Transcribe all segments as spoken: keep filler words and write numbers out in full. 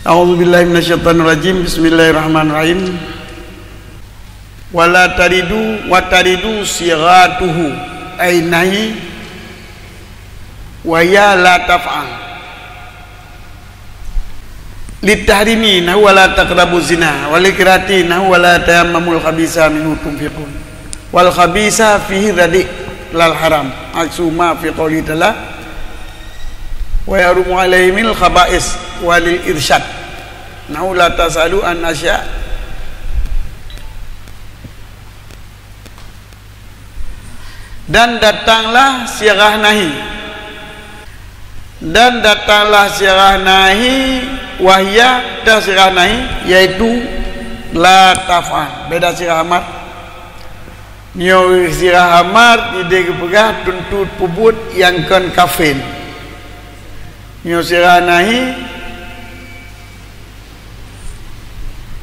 A'udzubillahi minasyaitonirrajim. Bismillahirrahmanirrahim. Wala taridu, wa taridu sighatuhu, ay nahi, wa hiya la taf'al. Litahrimi, nahu wala taqrabu zina, wa liqirati, nahu wala tayammamul khabisa minhu tunfiqun. Wal khabisa fihi radi lal haram. Aksu ma fi qouli ta'ala, wa yarumu alaihimil khaba'is, wa lil irsyad. Nahu la tasalu an asya. Dan datanglah sirah nahi. Dan datanglah sirah nahi, wa hiya, dan sirah nahi, yaitu la taf'al. Beda sirah amar. Nyoe sirah amar ideh geupeugah tuntut peubuet nyang kon kafén. Nyoe sirah nahi,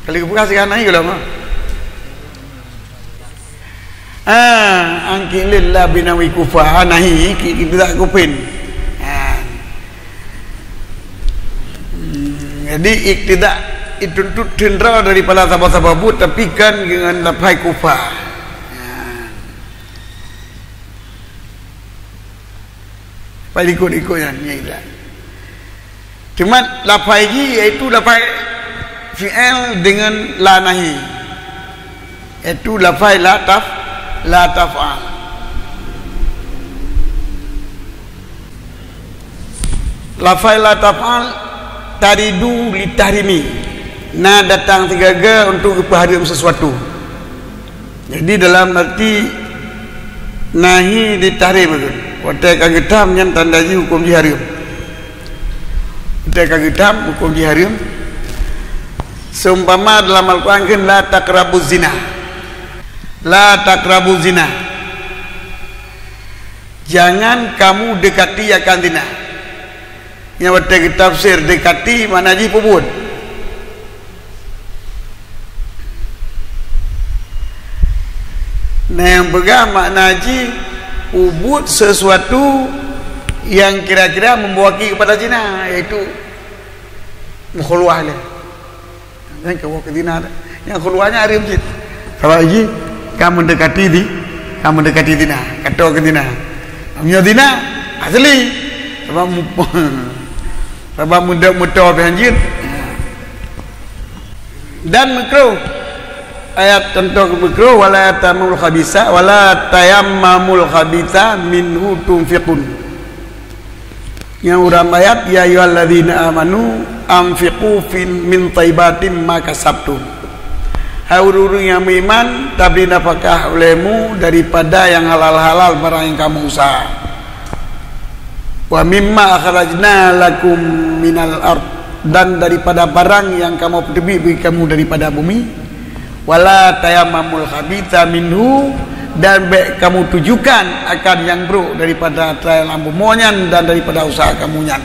kali geupeugah sirah nahi gohlom ah. Ah, angkilillah binawi kufa, ah, nahi, ki-, ki-, tidak kupin. Ah. Hmm, jadi iktidak dituntut teundra daripada saboh-saboh buet, tapi kan dengan lafai kufa. Ah. Pai ikut-ikut nyan, nyan iktidak. Cuma lafai jih iaitu lafai fi'il dengan la nahi. Iaitu lafai la taf-, la taf'al. Lafai la taf'al taridu litahrimi. Na datang sigaga untuk geupeuhareuem sesuatu. Jadi dalam arti nahi di tahrim tu. Watèe ka geutam nyan tanda jih huköm jih hareuem. Watèe ka geutam huköm jih hareuem. Seumpama dalam Al-Quran kan la taqrabuz zina. La taqrabuz zina. Jangan kamu dekati akan zina. Nyang watèe geutafsir dekati makna jih peubuet. Nah, nyang peugah makna jih peubuet sesuatu yang kira-kira membawa kepada zina, yaitu meukhuluwah lé. Nyan ka woe keu zina dah. Nyang keuluarnya hareuem cit. Sabab jih ka meundekati di, ka meundekati zina, ka toe keu zina. Meunyoe zina, asli. Sabab mu-, sabab muda muto pih hanjeuet. Dan makruh. Ayat contoh makruh, "Wala tayammamul khabisa, wala tayammamul khabisa minhu tunfiqun." Nyang ureueng ayat, "Ya ayyuhalladzina amanu anfiqu fin, min thaibatim ma kasabtum." Hai ureueng-ureueng nyang meuiman, tabri nafakah ulemu daripada nyang halal-halal barang nyang kamu usaha. "Wa mimma akhrajna lakum minal ard," dan daripada barang nyang kamoe peuteubiet bagi kamu daripada bumi. "Wala tayammamul khabitha minhu," dan bék kamu tujukan akan nyang brok daripada atra lam bumoe nyan dan daripada usaha kamu nyan.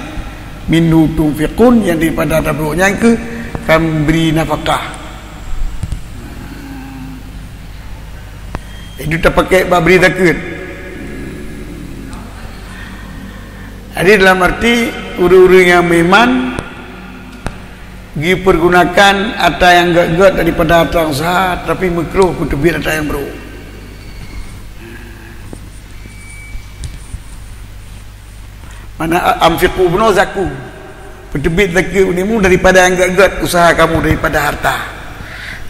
"Minhu tunfiqun," nyang daripada atra brok nyan keuh kamu bri nafakah. Itu tapakék bak bri zakeuet. Jadi dalam arti ureueng-ureueng nyang meuiman, jipeurgunakan atra nyang gét-gét daripada atra usaha, tapi makruh peuteubiet atra nyang brok. Mana a-, anfiqu bunoe zaku. Peuteubiet zakat ilmu daripada nyang gét-gét usaha kamu daripada harta.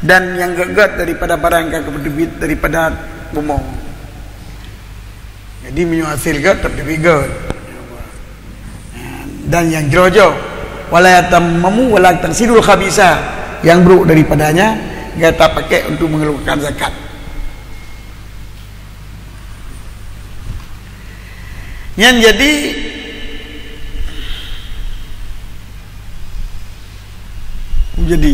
Dan nyang gét-gét daripada barang nyang ka peuteubiet daripada bumoe. Jadi meunyoe hasil gét, teuteubiet gét. Dan nyang jroh-jroh, "Wala tayammamul, wala taghsilul khabisa," nyang brok daripadanya gata pakék untuk mengeluarkan zakat. Nyan jadi, jadi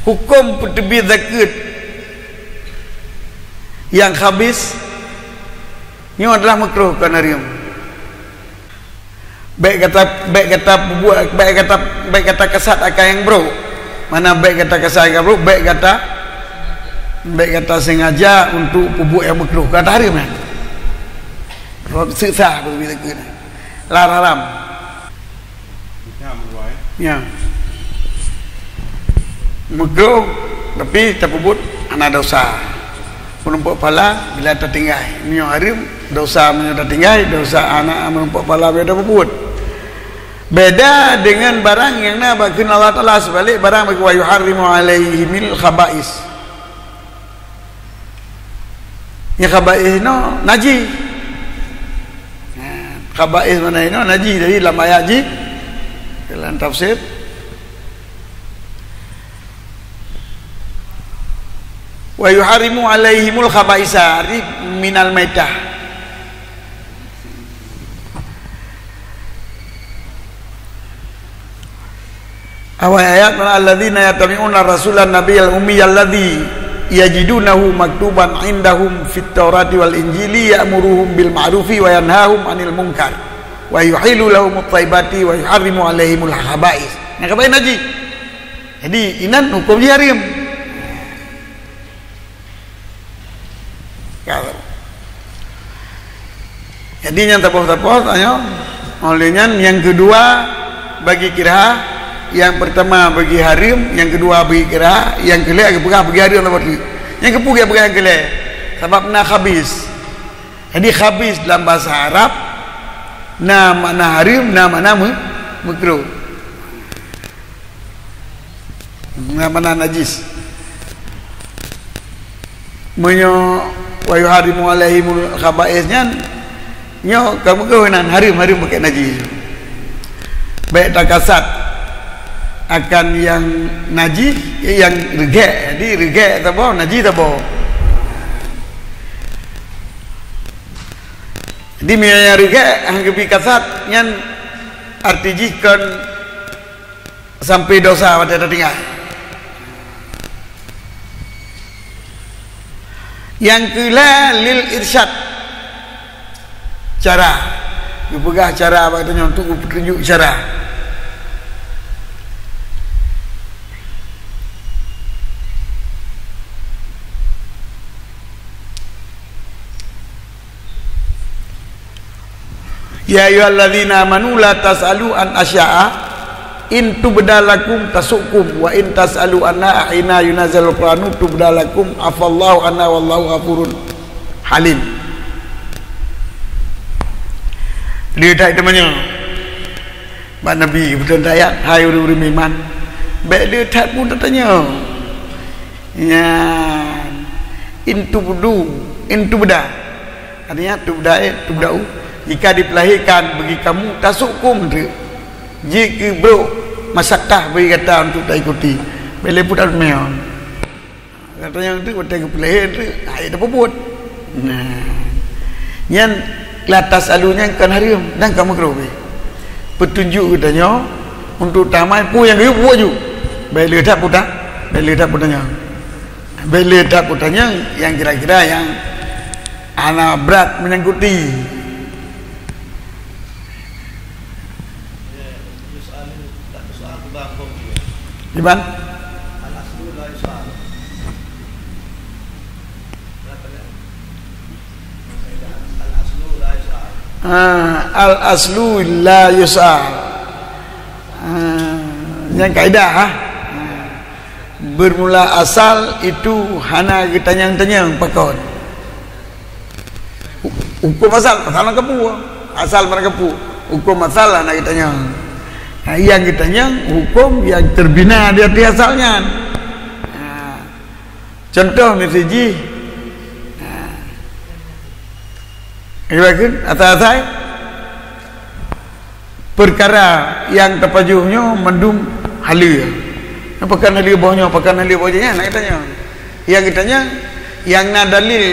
huköm peuteubiet zakat nyang khabis nyoe adalah makruh keu hareuem. Bék gata, bék gata peubuet, bék gata, bék gata kasat akan nyang brok. Mana bék gata kasat akan brok, bék gata, bék gata sengaja untuk peubuet nyang makruh, gata hareuem nyan. Sebab seusa beutôi keunan. Lar haram. Ya. Meukruh, tapi tapeubuet hana dosa. Meurumpok pala bila tatinggai. Meunyoe hareuem, dosa meunyoe tatinggai, dosa hana meurumpok pala bila tapeubuet. Beda dengan barang nyang na bak kheun Allah Taala, seubalik barang bak wa yuharrimu alaihimil khaba'is. Nyang khaba'is inoe najih. Nah, khaba'is makna inoe najih. Jadi lam ayat jih, dalam tafsir, "Wa yuharrimu alaihimul khaba'isa," arti minal maitah. Awai ayat, "Alladzina yattabi'una rasulan nabiyal ummiyal ladzi yajidunahu maktuban indahum fit taurati wal injili ya'muruhum bil ma'rufi wa yanhahum 'anil munkar wa yuhillu lahumut thayyibati wa yuharrimu 'alaihimul khaba'is." Nah, khaba'is najih. Jadi, inan huköm jih hareuem. Ka. Jadi nyang tapoh-tapoh tanyoe, oleh nyan nyang keudua bagi kira, nyang peurtama bagi hareuem, nyang keudua bagi kira, nyang keulhèe geupeugah bagi hareuem saboh teuk. Nyang keupeue geupeugah nyang keulhèe? Sabab na khabis. Jadi khabis dalam bahasa Arab na makna hareuem, na makna meu-, meukruh. Nyang mana najis. Meunyoe wa yuharrimu alaihimul khaba'is nyan, nyoe ka meugoe nan hareuem, hareuem pakai najis. Baik takasat akan nyang najis, nyang reugèk. Jadi reugèk saboh, najis saboh. Jadi meunyoe nyang reugèk han geubi kasat, nyan arti jih kon sampai dosa watèe tatinggai. Nyang keulhèe lil irsyad, cara. Geupeugah cara bak tanyoe untuk geupetunjuk cara. Ya ayyuhalladzina amanu la tas'alu an asya'a in tubda lakum tasu'kum wa in tas'alu anha hina yunazzalul Qur'anu tubda lakum afallahu anha wallahu ghafurun halim. Dia tak teumanyong bak Nabi, beutôi ayat, "Hai ureuëng-ureuëng meuiman, bèk le that pun tatanyong." Nyan, in tubdu, in tubda. Artinya tubda, eh, tubda'u. Jika diperlahirkan bagi kamu, tasu'kum teuk. Jeuet keu brok masyakah bagi gata untuk taikuti. Bèk le pun tatanyong. Gata nyang teuk watèe geupeulahé teuk, hai tapeubuet. Nah. Nyan la tas'alu nyan kon hareuem dan ka meukruh pih. Peutunjuk geutanyoe untuk tamai peue nyang geuyue peubuet ju. Bèk le that pun ta-, bèk le that pun tanyong. Bèk le that pun tanyong nyang kira-kira nyang hana brat menyangkuti. Iban? Ah, al aslu la yus'al. Ah, nyang kaidah, ha? Ah. Bermula asal itu hana geutanyong-tanyong pakon. Hu-, huköm asal, asal na keupeu. Asal na keupeu. Huköm asal hana geutanyong. Ha, nyang geutanyong huköm nyang teubina di ateueh asal nyan. Ha. Contoh miseue jih. Ha. Ibarat asai-asai. Peukara nyang tapajoh nyoe mandum haleue. Pakon haleue boh nyoe, pakon haleue boh jih nyan, hana geutanyong. Nyang geutanyong, nyang na dalil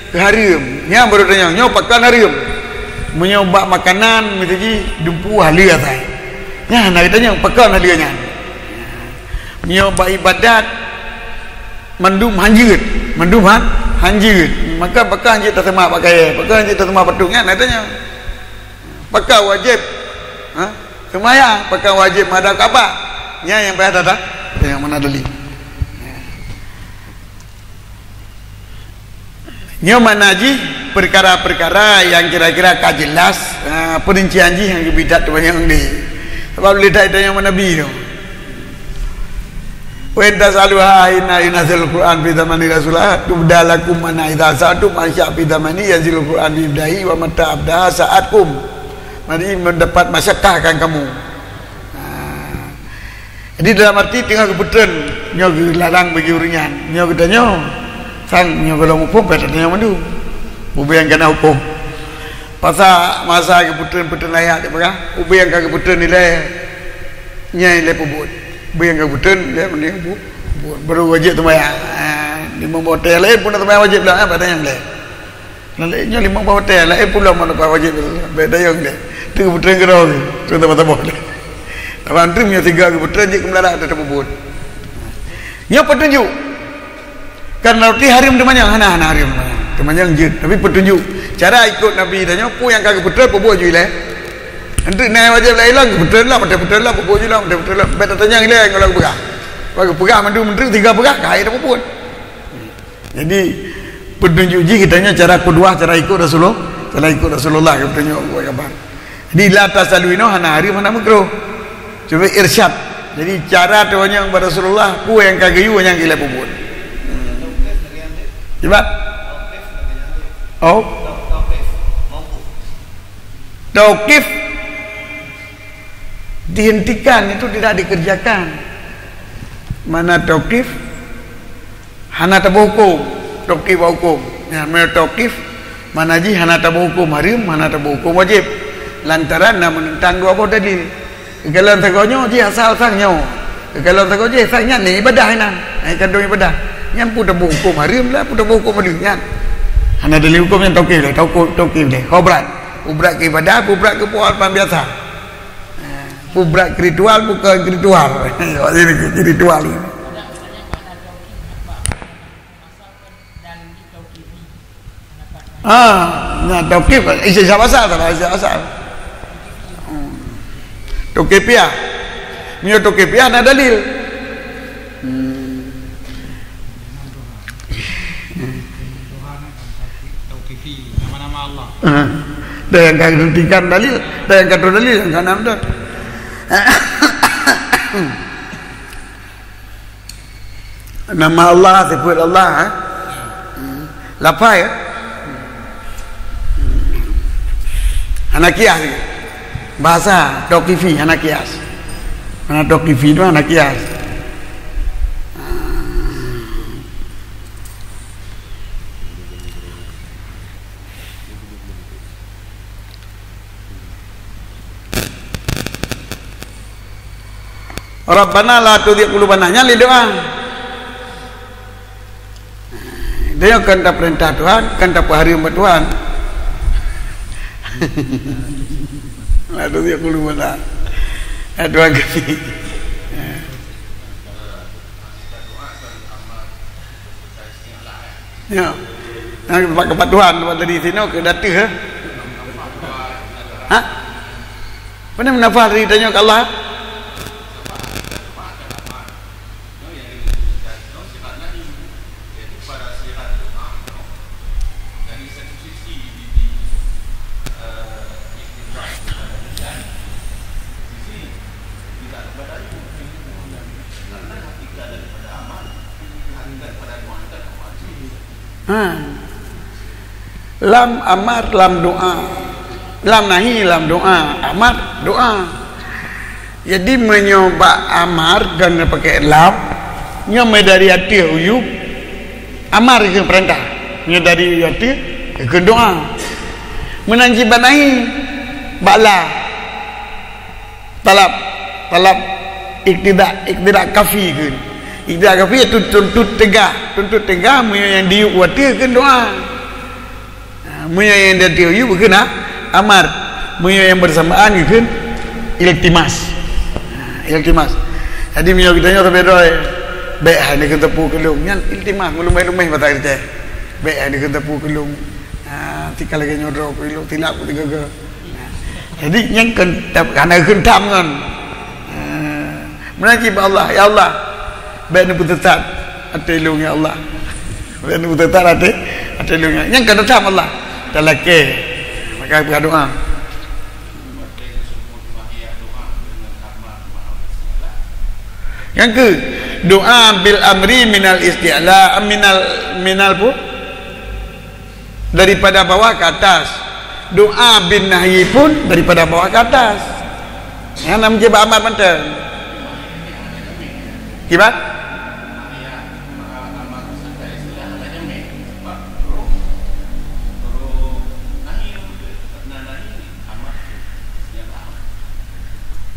keu hareuem, nyan baru tanyong, nyoe pakon hareuem. Meunyoe bak makanan, miseue jih dumpeue haleue asai. Nyan hana geutanyong, pakon haleue nyan. Meunyoe bak ibadat, mandum hanjeuet, mandum han, hanjeuet. Maka pakon hanjeuet taseumah bak kayèe, pakon hanjeuet taseumah bak patong, nyan hana geutanyong. Pakon wajéb, ha? Seumayang, pakon wajéb madhab Ka'bah. Nyan nyang payah that-that. Nyang mana dalil? Nyoe makna jih peukara-peukara nyang kira-kira ka jelas, ha, peurincian jih nyang geubi that teumanyong deh. Sabab lé that tanyoe ngon Nabi tu. Wa in tas'aluha hina yunazzalul Qur'an fi zamani Rasulillah tubda lakum, mana idza sa'tum an sya fi zamani yanzilul Qur'an fi ibdahi wa mata abdaha sa'atkum. Jadi mendapat masyakah kan kamu. Ha. Jadi dalam arti teungoh geupeutreun nyoe geularang bagi ureuëng nyan. Nyoe geutanyoe sang nyoe golom huköm payah tanyoe mandum. Ubé nyang kana huköm. Pasal masa geupeutreun-peutreun ayat dia peugah, ubé nyang ka geupeutreun ilée nyang ilée peubuet. Ubé nyang ka geupeutreun ilée mending peubuet. Baru wajéb seumayang. Ha, limong boh watée laén pun seumayang wajéb dah, apa nyang laén. Nan laén nyoe limong boh watée laén pulang mana pa wajéb. Beda yang deh. Tu geupeutreun keudroe. Tu tambah-tambah deh. Tapi antum nyang tiga geupeutreun jeuet keu meularat atau peubuet. Nyoe peutunjuk. Kan roti hareuem teumanyong, hana, hana hareuem teumanyong. Teumanyong jeuet, tapi peutunjuk. Cara ikot Nabi tanyoe, peue nyang ka geupeutreun peubuet ju ilée. Enteuk na wajéb lé ilong, geupeutreun lom, watée peutreun lom, peubuet ju lom, watée peutreun lom. Bék tatanyong ilée ngon lagée peugah. Bak geupeugah mandum enteuk tiga peugah, ka hai tapeubuet. Jadi peutunjuk jih geutanyoe cara qudwah, cara ikot Rasulullah, cara ikot Rasulullah geutanyoe buat kaban. Jadi la tas'alu inoe hana hareuem, hana meukruh. Cuba irsyad. Jadi cara teuwanyong bak Rasulullah, peue nyang ka geuyue nyang ilée peubuet. Cuba. Oh. Tauqif dihentikan, itu tidak dikerjakan. Mana tauqif? Hana taboh huköm, tauqif bak huköm. Nyan meunyoe tauqif, makna jih hana taboh huköm hareuem, hana taboh huköm wajéb. Lantaran na meunentang dua boh dalil. Geukalon sagoe nyoe jih asal sang nyoe. Geukalon sagoe jih sang nyan ni ibadah inan. Hai kandong ibadah. Nyan peue taboh huköm hareuem lah, peue taboh huköm hareuem nyan. Hana dalil huköm nyan tauqif lé, tauqif, tauqif lé. Ho brat. Peue brat keu ibadah, peue brat keu puasa biasa. Ha, peue brat keu ritual, peue kon keu ritual. Awak jadi keu ritual. Ah, nah, tauqif, isi siapa asal, siapa asal. Hmm. Tauqifiyah. Meunyoe tauqifiyah na dalil. Hmm. Tauqifi, nama-nama Allah. Ah. Dan nyang ka hentikan dalil, dan nyang ka troh dalil, nyang ka nam dah. Nama Allah, sifat Allah, ha? Hmm. Lafaz, ya? Hana kias lagi. Bahasa tauqifi hana kias. Mana tauqifi tu hana kias. Rabbana la tuzigh qulubana, nyan lé doa. Dia kan tapeurintah Tuhan, kan tapeuhareuem bak Tuhan. La tuzigh qulubana. Ya Tuhan kami. Ya. Nah, tempat, tempat Tuhan, tempat tadi sinoe keu dateuh, eh? Ha? Mana munafal tadi tanya ke Allah? Ha. Lam amar, lam doa. Lam nahi, lam doa. Amar, doa. Jadi, meunyoe bak amar kon pakai lam, nyoe meudari ateueh uyueb, amar keu peurintah. Meunyoe dari ateueh, keu doa. Meunan cit bak nahi, bak la. Talab, talab iktida, iktida kafi kheun. Iktida kafi itu tuntut teugah, tuntut teugah meunyoe nyang diyueb watée kheun doa. Ha, meunyoe nyang diyueb kheun a-, amar, meunyoe nyang bersamaan kheun iltimas. Ha, iltimas. Jadi meunyoe geutanyoe sabe droe, bék hai neukheun teupeu keu lôn. Nyan iltimas, meulumeh-lumeh basa geutanyoe. Bék hai neukheun teupeu keu lôn. Ha, tika lagée nyoe droe keu lôn, tilap keu tiga-tiga. Jadi, nyan kon, hana kheun tham ngon. Eh, meunan cit bak Allah, "Ya Allah, bék neupeusesat até lôn, ya Allah. Bék neupeusesat até, até lôn, ya." Nyan kon tham Allah. Talakée. Maka buka doa. Nyang keu, doa bil amri minal isti'la, minal, minal pu-, daripada bawah ke atas. Doa bin nahyi pun daripada bawah ke atas. Nyan na meucebak amat mantong. Kiban?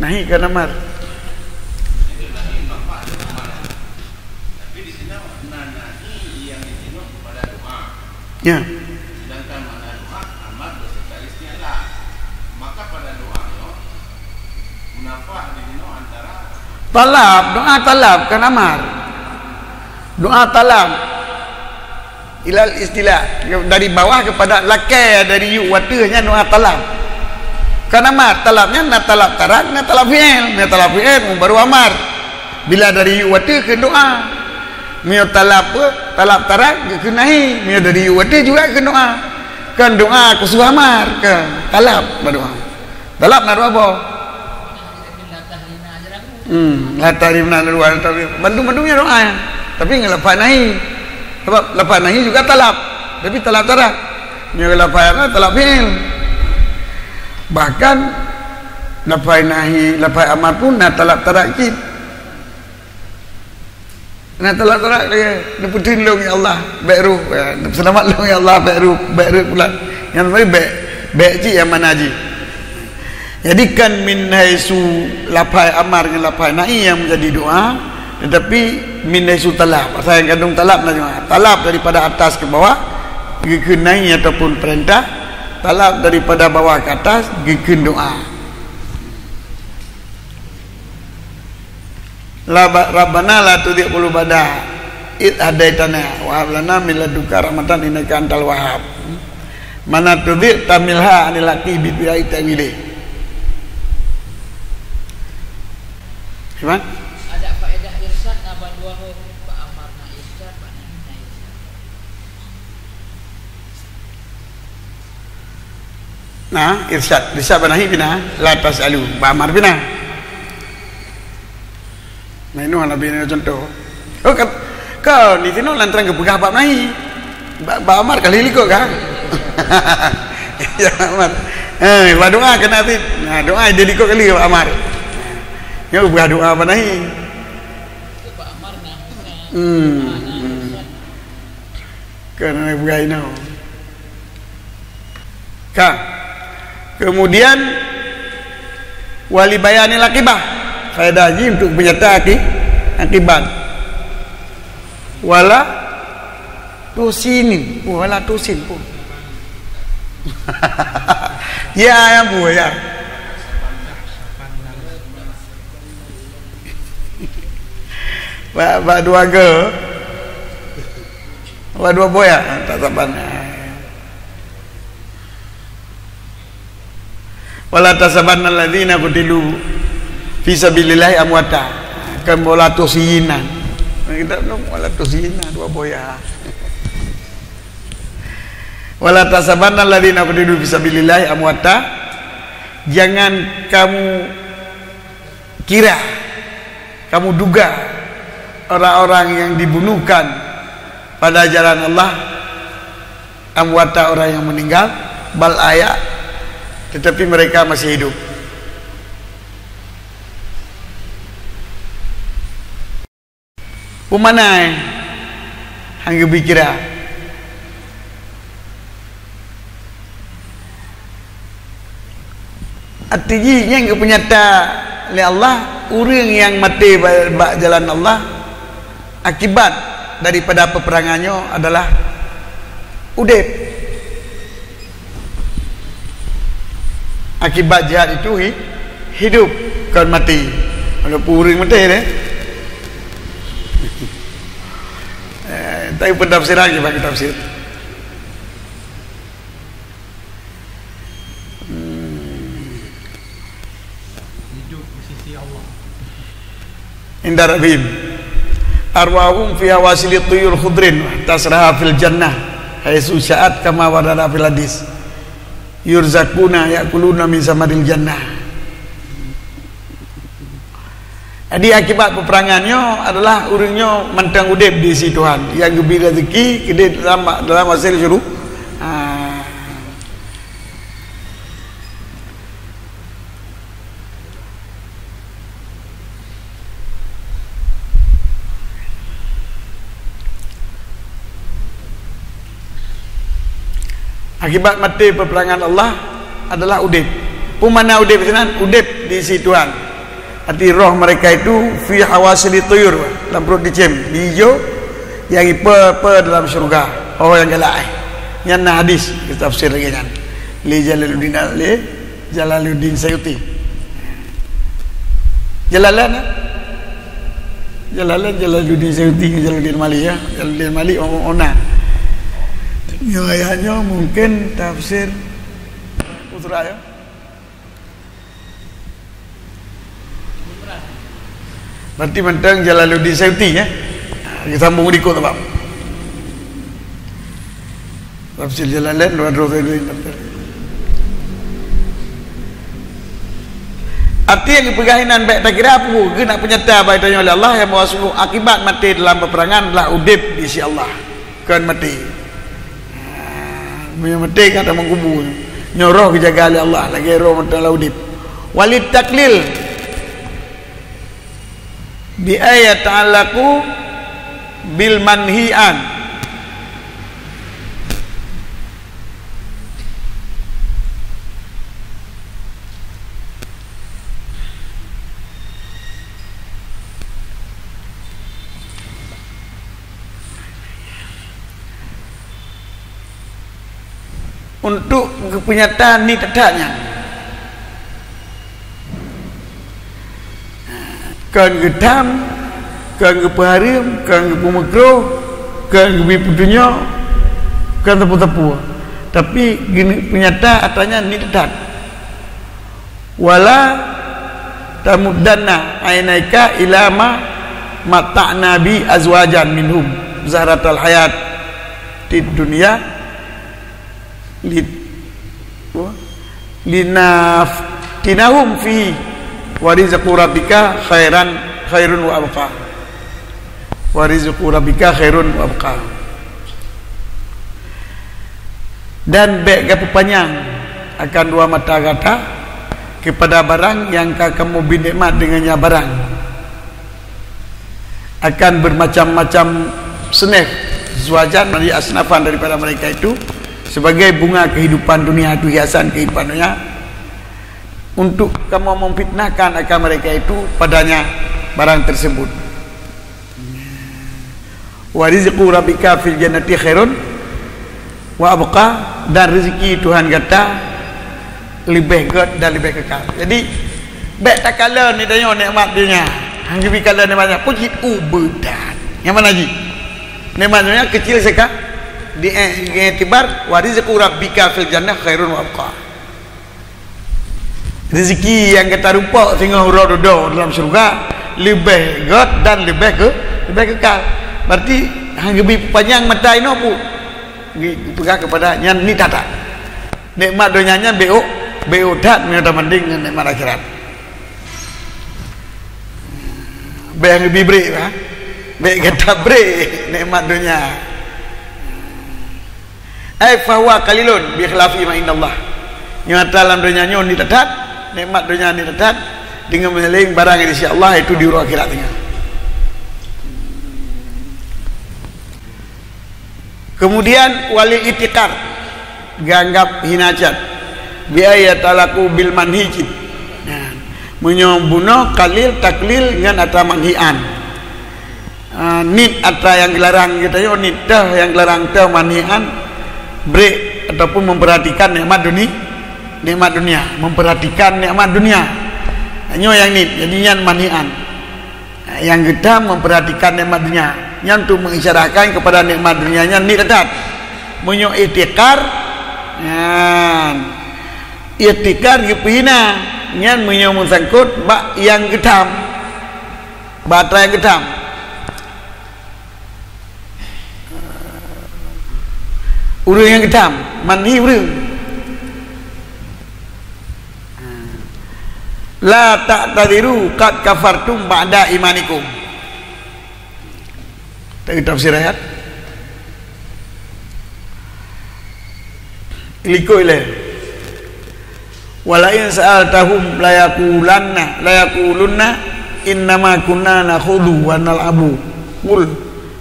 Nahi kan amar. Ya. Talab, doa talab, kan amar. Doa talab. Ilal istilah, dari bawah kepada lakée, dari yuk watée nyan doa talab. Kan amar, talab nyan na talab tarak, na talab fi'il. Na talab fi'il baru amar. Bila dari yuk watée keu doa. Meunyoe talab pun, talab tarak keu nahi. Meunyoe dari yuk watée juga keu doa. Kan doa khusus amar, kan talab baru. Talab na dua boh. Hmm, la tahrimna luar, tapi bandum-bandum nyan doa. Tapi ngon lafaz nahi. Sebab lafaz nahi juga talab. Tapi talab tarak. Nyoe lafaz apa? Talab fi'il. Bahkan lafaz nahi, lafaz amar pun na talab tarak cit. Na talab tarak lagée, "Neupeuteun lôn ya Allah, bék roh, ya, seulamat lôn ya Allah, bék roh, bék roh pulan." Nyang tadi bék, bék cit nyang mana jih. Jadi kan min haitsu lafai amar ngon lafai nahi nyang menjadi doa, tetapi min haitsu talab. Asai nyang kandung talab na doa. Talab daripada atas ke bawah, geukheun nahi ataupun perintah. Talab daripada bawah ke atas, geukheun doa. La ba-, Rabbana la tuzigh qulubana idz hadaitana wa hab lana min ladunka rahmatan innaka antal wahhab. Mana tuzigh tamilha anil haqqi bi ta'wili. Gimana? Ada faedah irsyad na bandua ho, ba amar na irsyad, ba nahi na irsyad. Nah, irsyad, irsyad ba nahi pih na, la tas'alu, ba amar pih na. Nah, inoe Nabi nyoe contoh. Oh, ka, ka di sinoe lantaran geupeugah bab nahi. Ba, ba amar kali likot kan? Ya, amar. Eh, ba doa kena ti. Nah, doa dia likot kali ba amar. Nyoe geupeugah doa ba nahi. Hmm. Hmm. Keuneuk bugai inoe. Ka. Kemudian, wali bayanil akibah. Faedah jih untuk penyata aki-, akibat. Wala tusinin. Oh, wala tusin pun. Ya, ya, Bu, ya. Bak, bak dua go. Bak dua boh ya, tak saban. Wala tahsabanna alladzina qutilu fi sabilillahi amwata. Kan wala tusyina. Kita belum wala tusyina, dua boh ya. Wala tahsabanna alladzina qutilu fi sabilillahi amwata. Jangan kamu kira, kamu duga orang-orang yang dibunuhkan pada jalan Allah, amwata, orang yang meninggal, bal ahya, tetapi mereka masih hidup. Peue makna, eh? Han geubri kira. Arti jih nyang geupeunyata lé Allah, ureuëng nyang maté ba-, bak jalan Allah, akibat daripada peperangan nyoe adalah udeb. Akibat jihad itu hi-, hidup, kon mati. Walaupun ureuëng mati deh. Eh, tapi pentafsiran je bagi tafsir. Hmm. Hidup di sisi Allah. Inda rabbihim. Arwahum fi hawasili tuyur khudrin tasraha fil jannah haitsu sya'at kama warada fil hadis. Yurzakuna yakuluna min samaril jannah. Jadi akibat peperangan nyoe adalah ureuëng nyoe mantong udeb di sisi Tuhan, nyang geubri rezeki keudeh dalam, dalam hasil syuru-, ha. Akibat maté peperangan Allah adalah udeb. Peue makna udeb sinan? Udeb di sisi Tuhan. Arti roh mereka itu fi hawasili tuyur, lam perut cicém, di ijo nyang ipe-pe dalam syurga. Oh, nyang galak, eh. Nyan na hadis geutafsir lagée nyan. Lé Jalaluddin, lé Jalaluddin Sayuti. Jalalain, eh? Jalalain, Jalaluddin Sayuti, Jalaluddin Malik, ya. Jalaluddin Malik, oh, oh, na. Nyoe ayat nyoe mungkin tafsir Putra, ya. Berarti mantong Jalaluddin Sayuti, ya. Disambung dikot, Bang. Tafsir Jalalain dua ratus. Arti nyang geupeugah inan bék takira peue, geunak peunyata bak tanyoe lé Allah nyang bahwa sungguh akibat maté dalam peperangan adalah udeb di sisi Allah, kon maté. Ha, meunyoe maté ka tamong kubu, nyoe roh geujaga lé Allah lagée roh mantong lam udeb. Walit taklil bi ayat ta'allaqu bil manhi an. Untuk geupeunyata ni teutak nyan. Kon geutam, kon geupeuhareuem, kon geupeumeukroh, kon geubri peutunyok, kon teupeu-teupeu. Tapi geupeunyata atra nyan ni teutak. Wala tamuddanna ainaika ila ma matta'na bi azwajan minhum zahratal hayatid dunya li-, linaftinahum fihi wa rizqu rabbika khairan, khairun wa abqa. Wa rizqu rabbika khairun wa abqa. Dan bék geupeupanyang akan dua mata gata kepada barang nyang ka kamoe bri nikmat deungon nyan barang. Akan bermacam-macam seneh, zuajan, dari asnafan daripada mereka itu, sebagai bunga kehidupan dunia itu, hiasan kehidupan dunia, untuk kamoe memfitnahkan akan mereka itu padanya barang tersebut. Wa rizqu rabbika fil jannati khairun wa abqa, dan rezeki Tuhan gata leubeh gét dan leubeh kekal. Jadi, bék takalon ni tanyoe nikmat dunia. Hana geubri kalon nikmat dunia. Peue jih ubeutan. Nyang mana jih? Nikmat dunia kecil seka di, eh, iktibar, wa rizqu rabbika fil jannah khairun wa abqa. Rezeki nyang gata rumpok singoh uroe dudoe dalam syeuruga leubeh gét dan leubeh ke-, leubeh kekal. Berarti hana geubri peupanyang mata inoe pun. Geupeugah keupada nyan ni tata. Nikmat donya nyan bék, bék that meunyoe tabandéng ngon nikmat akhirat. Bék hana geubri brek, ha? Bék gata brek nikmat donya. Ai fahuwa qalilun bi khilafi ma indallah. Nyata lam donya nyoe ni that-that, nikmat donya ni that-that, deungon meunyaleng barang di sisi Allah, itu di uroe akhirat tinggai. Kemudian walil itikar, geuanggap hina cit. Bi ayat talaku bil manhi cit. Nah, meunyoe bunoe kalil taklil ngon atra manhi an. Ah, nit atra nyang geularang geutanyoe, nit teuh nyang geularang teuh manhi an, brek ataupun memperhatikan nikmat duni-, nikmat dunia, memperhatikan nikmat dunia. Nyoe nyang nit, jadi nyan manhi an. Nyang geutam memperhatikan nikmat dunia, nyan untuk mengisyaratkan kepada nikmat dunia nyan nit that-that. Meunyoe ihtikar, nyan ihtikar geupeuhina, nyan meunyoe meusangkot bak nyang geutam. Bak atra nyang geutam. Ureuëng nyang geutam, manhi ureuëng. "La ta'tadziru qad kafartum ba'da imanikum." Tafsir ayat. Likot ilée. "Wa la in sa'altahum la yaqulanna, la yaqulunna innama kunna nakhudhu wa nal'abu. Qul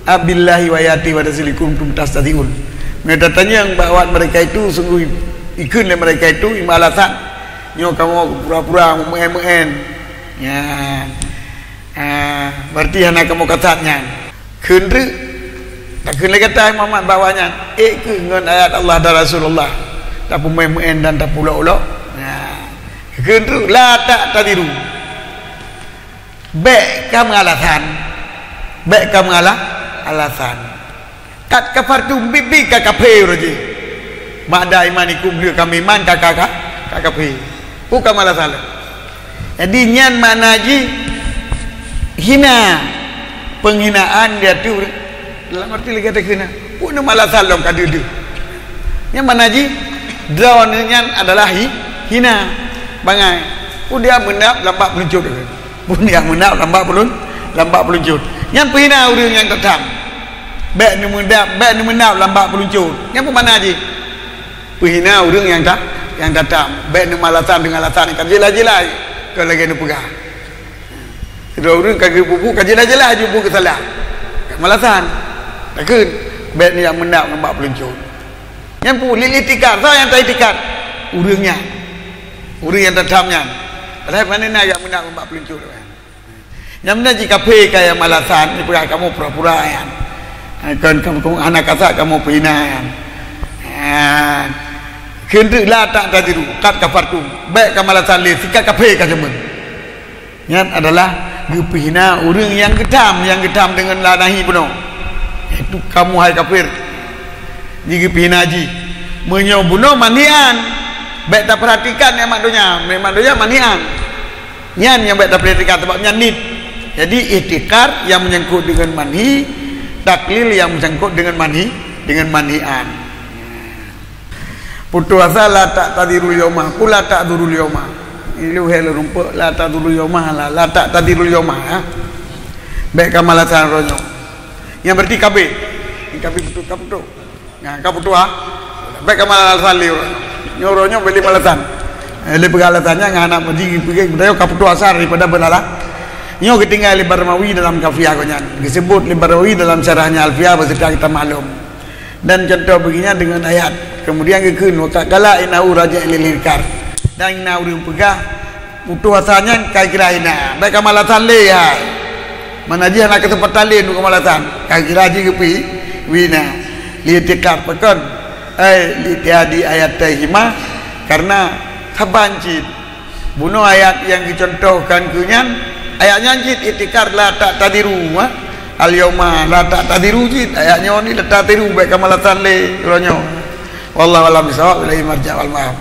abillahi wa ayatihi wa rasulihi kuntum tastahzi'un." Meunyoe tatanyong bak awak mereka itu, sungguh ikheun lé mereka itu, imeung alasan, "Nyoe kamoe pura-pura meumeu'en-meu'en." Ya. Ah, berarti hana kamoe kasat nyan. Kheun treuk. Takheun lé gata, hai Muhammad, bak awak nyan, "Ék kheueh ngon ayat Allah dan Rasulullah tapeumeu'en-meu'en dan tapeulok-lok?" Nah, kheun treuk, "La ta'tadziru." Bék kameung alasan. Bék kameung ala-, alasan. "Qad kafartum", biet-biet ka kafé uroe jih. "Ba'da imanikum", lheueh ka meuiman ka, ka, ka, ka kafé. Peue kameung alasan lom? Jadi nyan makna jih hina, penghinaan di ateueh ureuëng. Dalam arti lagée takheun na, peue kameung alasan lom ka deuh-deuh. Nyan makna jih droeneuh nyan adalah hi-, hina bangai. Peue dia meundap lam bak peulincot. Peue dia meundap lam bak peulun-, lam bak peulincot. Nyan peuhina ureuëng nyang tatam. Bék neumeundap, bék neumeundap lam bak peulincot. Nyan peue makna jih? Peuhina ureuëng nyang ta-, nyang tatam. Bék neumalasan deungon alasan ka jeulaih-jeulaih, ka lagée neupeugah. Sidroe ureuëng ka geupeubuet ka jeulaih-jeulaih jeuet buet keusalah. Ka malasan. Takheun, bék neujak meundap ngon bak peulincot. Nyan peue? Lil itikad, soe nyang taiktikad? Ureuëng nyan. Ureuëng nyang tatam nyan. Padahai pane na jak meundap ngon bak peulincot. Nyang meunan jih kafé ka nyang malasan, jipeugah kamoe pura-pura nyan. Kon kamoe hana kasat, kamoe peuhina nyan. Nyan. Kheun treuk, "La ta'tadziru, qad kafartum." Bék kameung alasan lé, sikat kafé ka jameun. Nyan adalah geupeuhina ureuëng nyang geutam, nyang geutam deungon la nahi bunoe. Yaitu kamoe hai kafir. Jigeupeuhina jih. Meunyoe bunoe manhian, bék tapeuratikan nikmat donya, nikmat donya manhian. Nyan nyang bék tapeuratikan sabab nyan nit. Jadi, iktikad nyang meunyangkot deungon manhi, taklil nyang meunyangkot deungon manhi, deungon manhian. Putôh asa, "La ta'tadziru yauma, qul la ta'dzuru yauma." Ilée lhée lôn rumpok, "La ta'dzuru yauma, la, la ta'tadziru yauma," ya. Bék kameung alasan uroe nyoe. Nyan berarti kabeh. Kabeh putôh, ka putôh. Nah, ka putôh, ah. Bék kameung alasan lé uroe nyoe. Nyoe uroe nyoe bék lé meung alasan. Eh, lé peugah alasan nyan ngon aneuk murit peugah, "Ka putôh asa daripada beulala." Nyoe geutinggai lé Barmawi dalam Kafiah geuh nyan. Geuseubut lé Barmawi dalam syarahnya Alfiah beserta kita maklum. Dan contoh beuginyan deungon ayat. Kemudian geukheun, "Wa qad qala innahu raji'un lil itikad." Dan na ureuëng peugah, putôh asa nyan ka kira hina. Bék kameung alasan lé, hai. Mana jih hana keuseumpatan lé untuk kameung alasan. Ka kira jih geupeuhina. Lil itikad pakon? Ai, lil ittihadi ayataihima, karena saban cit. Bunoe ayat nyang geucontohkan keu nyan, ayat nyan cit iktikad la ta'tadziru, ha? Al-yauma la ta'tadziru cit, ayat nyoe ni la ta'tadziru, bék kameung alasan lé uroe nyoe. Wallahu a'lam bishawab, ilaihi marja' wal ma'ab.